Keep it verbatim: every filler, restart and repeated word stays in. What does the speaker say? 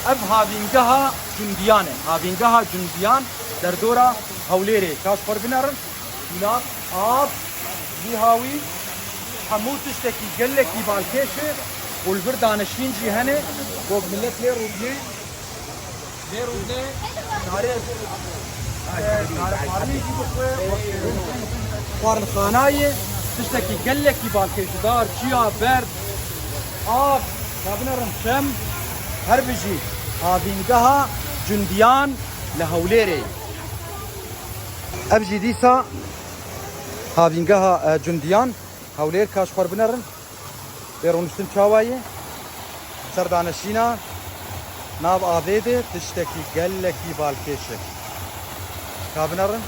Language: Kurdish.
Ev havîngeha Cundiyan e. Havîngeha Cundiyan derdora Hewlêrê. Ka ji xwe binerin. Şûlab, av, lîhawî, hemû tiştekî gelekî balkêş e û li vir danişîn jî hene. Ku millet lê rûdine. Lê rûdine. Kare, e, kare xwarinê jî bixwe. Xwarinxanayê tiştekî gelekî balkêş e. Dar, çiya, ber, av, ka binerin çem. Her bijî havîngeha Cundiyan li Hewlêrê. Ev jî dîsa havîngeha, e, Cundiyan Hewlêr, ka ji xwe binerin. Vê rûniştin çawa ye? Ser danişîna nav avê de tiştekî gelekî balkêş e. Ka binerin.